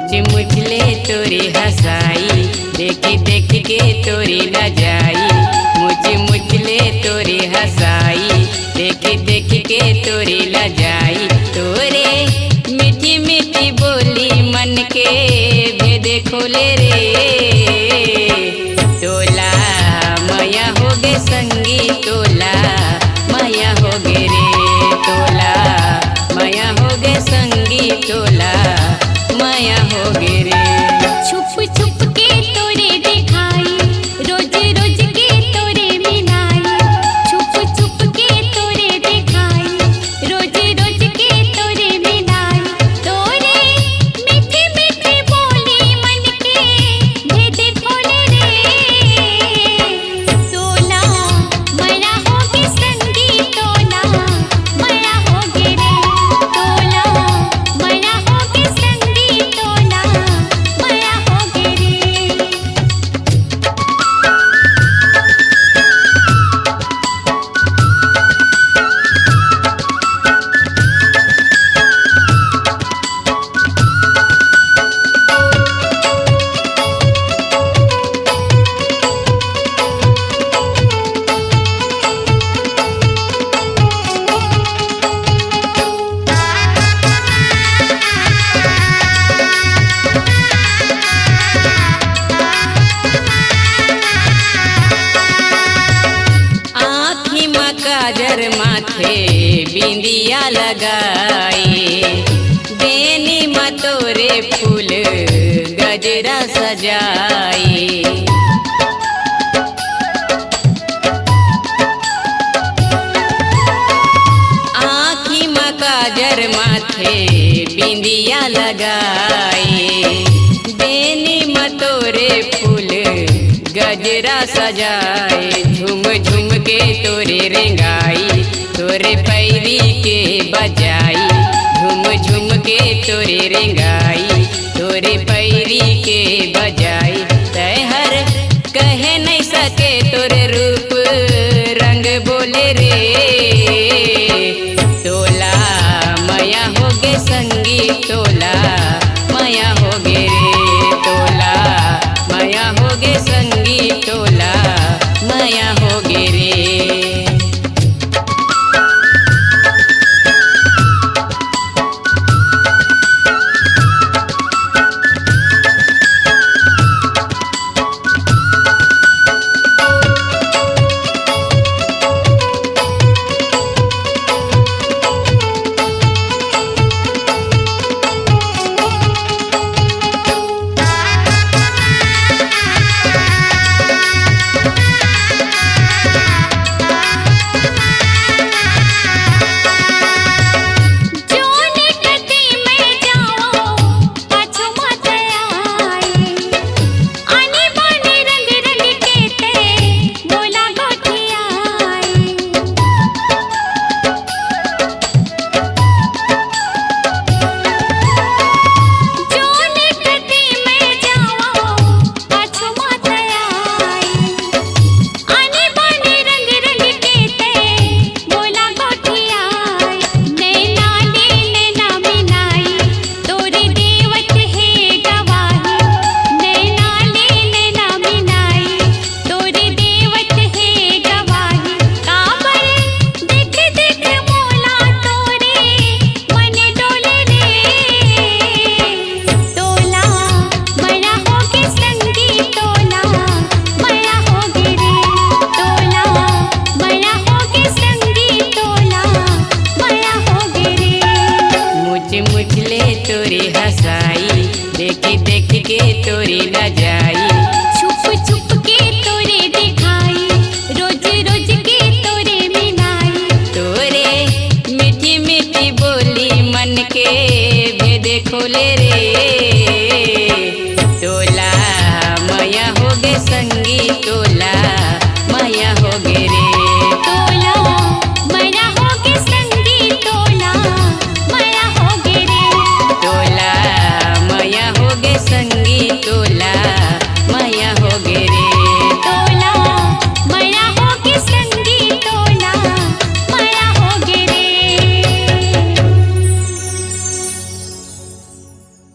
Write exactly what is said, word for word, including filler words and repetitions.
मुछ मुछ ले तोरे हंसाई, देख देख के तोरे लजाई। मुछ मुछ ले तोरे हंसाई, देख देख के तोरे लजाई। तोरे मीठी मीठी बोली मन के भेद खोले रे। तोला मया होगे संगी, तोला मया होगे रे। तोला मया होगे संगी, तोला मया होगे रे। छुप छुप के तोरे देखाई, रोज रोज के तोरे मिलाई। छुप छुप के तोरे देखाई, रोज रोज के तोरे मिलाई। तोरे मीठी मीठी बोली मन के भेद खोले रे। तोला मया होगे संगी, तोला मया होगे रे। तोला मया होगे संगी, तोला मया होगे रे। आँखी म काजर, माथे बिंदिया लगाई, बेनी म तोरे फूल गजरा सजाई। आँखी म काजर, माथे बिंदिया लगाई, बेनी म तोरे फूल गजरा सजाए। झूम झूम के तोरे रेंगाई, तोरे पैरी के बजाई। झूम झूम के तोरे रेंगाई, तोरे पैरी के बजाई। तैहर कहे नहीं सके तोरे रूप रंग बोले रे। तोला मया होगे संगी, तोला मया होगे रे। तोला मया होगे संगी, तोला मया होगे रे। मुछ मुछ ले तोरे हंसाई, देख देख के तोरे लजाई।